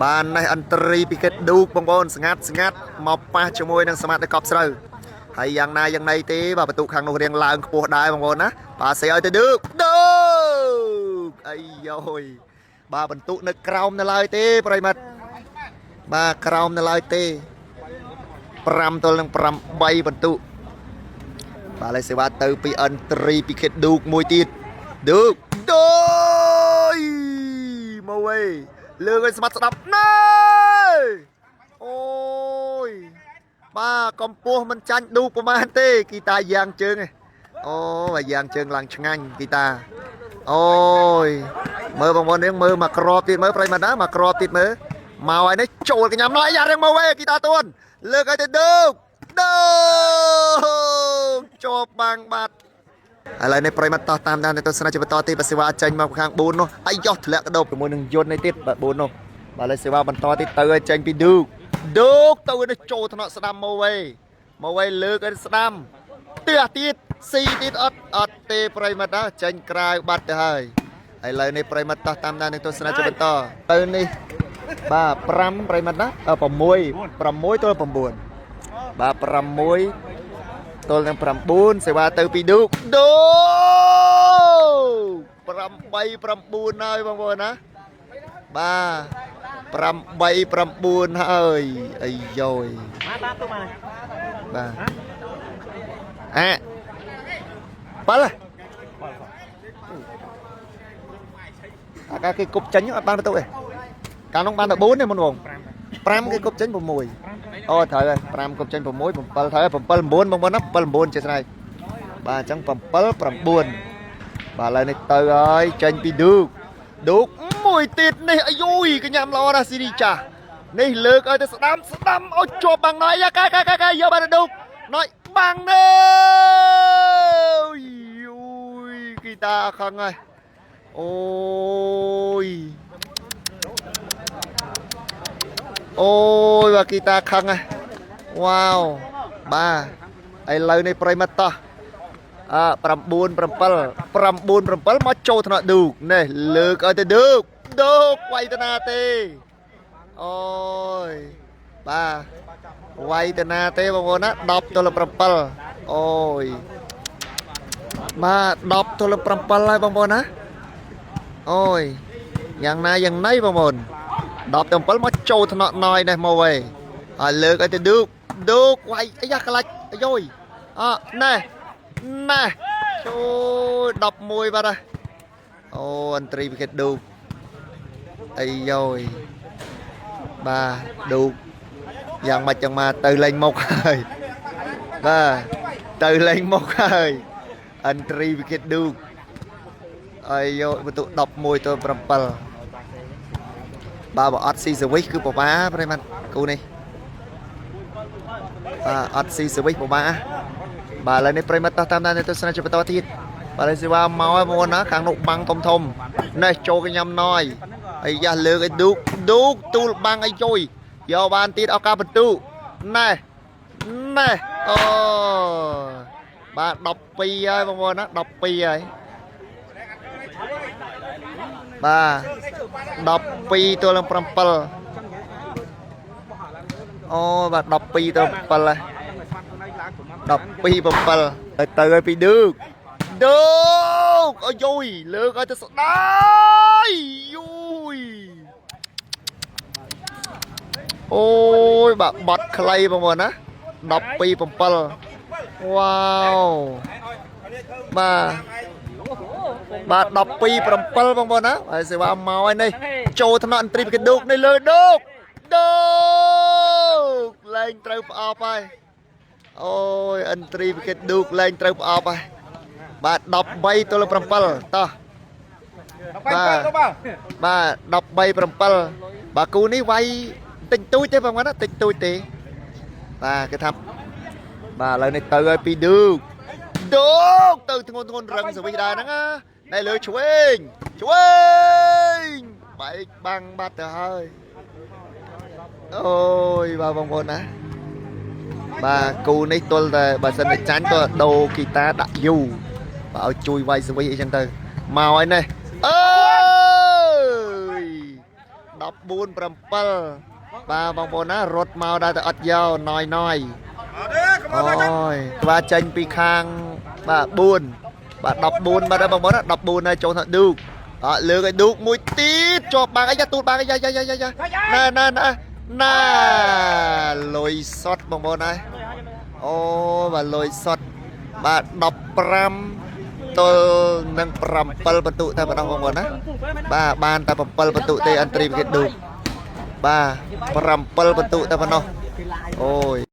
បាននេះអន្ត្រីពីគេឌូកបងប្អូនស្ងាត់ស្ងាត់មកប៉ះជាមួយនឹងសមត្ថកប់ស្រូវហើយយ៉ាងណាយ៉ាងណីទេបាទបន្ទុកខាងនោះរៀងឡើងខ្ពស់ដែរបងប្អូនណាបាទសេឲ្យទៅឌូកឌូកអាយយបាទបន្ទុកនៅក្រោមនៅឡើយទេប្រិមិត្តបាទក្រោមនៅឡើយទេ5ទល់នឹង8បន្ទុកបាទឥឡូវសេវាទៅពីអន្ត្រីពីខេតឌូកមួយទៀតឌូកឌូយមកវិញលើកឲ្យស្មាត់ស្ដាប់ណែអូយបាទកម្ពស់មិនចាញ់ឌូកប្រហែលទេគីតាយ៉ាងជើងឯងអូបាទយ៉ាងជើងឡើងឆ្ងាញ់គីតាអូយមើលបងប្អូននេះមើលមកក្របទៀតមើលប្រិយមិត្តណាមកក្របទៀតមើលមកហើយនេះចូលកញ្ញាំណយយ៉ារៀងមកវិញគីតាទួនលើកឲ្យទៅឌូកឌូកជាប់បាំងបាត់ ឥឡូវនេះប្រិមត្តតោះតាមដានទស្សនជាបន្តទីបសេវាចេញមកខាង4នោះអាយ៉ោះធ្លាក់កដោបជាមួយនឹងយន្តនេះទៀតបាទ4នោះបាទឥឡូវសេវាបន្តទៀតទៅឲ្យចេញពីឌូកឌូកទៅនេះចូលថ្នាក់ស្ដាំមកវិញមកវិញលើកឲ្យស្ដាំទះទៀតស៊ីទៀតអត់អត់ទេប្រិមត្តណាចេញក្រៅបាត់ទៅហើយឥឡូវនេះប្រិមត្តតោះតាមដានទស្សនជាបន្តទៅនេះបាទ5ប្រិមត្តណា6 6ទល់9បាទ6 ទល់នឹង9សេវាទៅពីឌូកឌូក8 9ហើយបងប្អូនណាបាទ8 9ហើយអាយយ មកតាមទុកមក បាទអាប៉លអាកាគេគប់ចេញអត់បានបន្ទុកទេកាលនោះបានតែ4ទេមុនបង5គេគប់ចេញ6អូត្រូវហើយ5គប់ចេញ6 7ត្រូវហើយ7 9បងប្អូនណា7 9ជាស្រេចបាទអញ្ចឹង7 9បាទឥឡូវនេះទៅហើយចេញពីឌូកឌូកមួយទៀតនេះអាយុយកញ្ញាំល្អណាស់ស៊ីរីចាស់នេះលើកឲ្យទៅស្ដាំស្ដាំឲ្យជាប់បាំងណយយ៉ាកែកែកែកែយកបានទៅឌូកណយបាំងនេះយូយគីតាខឹងហើយអូយ អូយបាទគីតាខឹងហ៎វ៉ាវបាទឥឡូវនេះប្រិមត្តតោះអ9 7 9 7មកចូលថ្នាក់ឌូកនេះលើកឲ្យទៅឌូកឌូកវាយទៅណាទេអូយបាទវាយទៅណាទេបងប្អូនណា10ទល់7អូយបាទ10ទល់7ហើយបងប្អូនណាអូយយ៉ាងណាយ៉ាងណីបងប្អូន10ទៅ7មកចូលថ្នាក់ណយនេះមកវិញហើយលើកឲ្យទៅឌូកឌូកវាយអាយ៉ាក្លាច់អាយយអណែណែចូល11បាត់ហើយអូអន្ត្រីវិកិតឌូកអាយយបាទឌូកយ៉ាងម៉េចចឹងមកទៅលេងមុខហើយបាទទៅលេងមុខហើយអន្ត្រីវិកិតឌូកអាយយបន្ទុក11ទៅ7 បើបើអត់ស៊ីសវិសគឺពិបាកប្រិមត្តគូនេះបាទអត់ស៊ីសវិសពិបាកបាទឥឡូវនេះប្រិមត្តតោះតាមដានទស្សនជាបន្តទៀតបាទឥឡូវសេវាមកហើយបងប្អូនណាខាងនោះបាំងធំធំនេះចូលកញ្ញាំណយអាយ៉ាលើកឲ្យឌូកឌូកទូលបាំងឲ្យជួយយកបានទៀតឱកាសបន្ទុណែណែអូបាទ12ហើយបងប្អូនណា12ហើយបាទ12ទល់នឹង7អូបាទ12ទល់7ហើយ12 7ទៅទៅឲ្យពីឌឺកឌឺកអូយយលើកឲ្យទៅស្ដាយយូយអូយបាទបត់ខ្លីបងប្អូនណា12 7វ៉ាវបាទ បាទ12 7បងប្អូនណាហើយសេវាមកហើយនេះចូលថ្នាក់អន្ត្រីពីកឌូកនេះលើឌូកឌូកលែងត្រូវផ្អប់ហើយអូយអន្ត្រីពីកឌូកលែងត្រូវផ្អប់ហើយបាទ13ទល់7តោះបាទបាទ13 7បាទគូនេះវាយតិចតួចទេបងប្អូនណាតិចតួចទេបាទគេថាបាទឥឡូវនេះទៅហើយពីឌូកឌូកទៅធ្ងន់ធ្ងន់រឹងសវិសដែរហ្នឹងណា ណែលើឆ្វេងឆ្វេងបែកបាំងបាត់ទៅហើយអូយបាទបងប្អូនណាបាទគូនេះទល់តែបើសិនតែចាញ់ទល់ដូរគីតាដាក់យូបាទឲ្យជួយវាយស្វីអីចឹងទៅមកហើយនេះអើយ 14 7បាទបងប្អូនណារត់មកដែរតែអត់យកណយណយអូយបាទចេញពីខាងបាទ4បាទ14បាទបងប្អូនណា14ហើយចូលថាឌូកអត់លើកឲ្យឌូកមួយទៀតជាប់បាំងអីយ៉ាទូលបាំងអីយ៉ាយ៉ាយ៉ាយ៉ាណែណែណែណែលុយសុតបងប្អូនណាអូបាទលុយសុតបាទ15ទល់នឹង7បន្ទុតែប៉ុណ្ណោះបងប្អូនណាបាទបានតែ7បន្ទុទេអន្ត្រីវិគេឌូកបាទ7បន្ទុតែប៉ុណ្ណោះអូយ។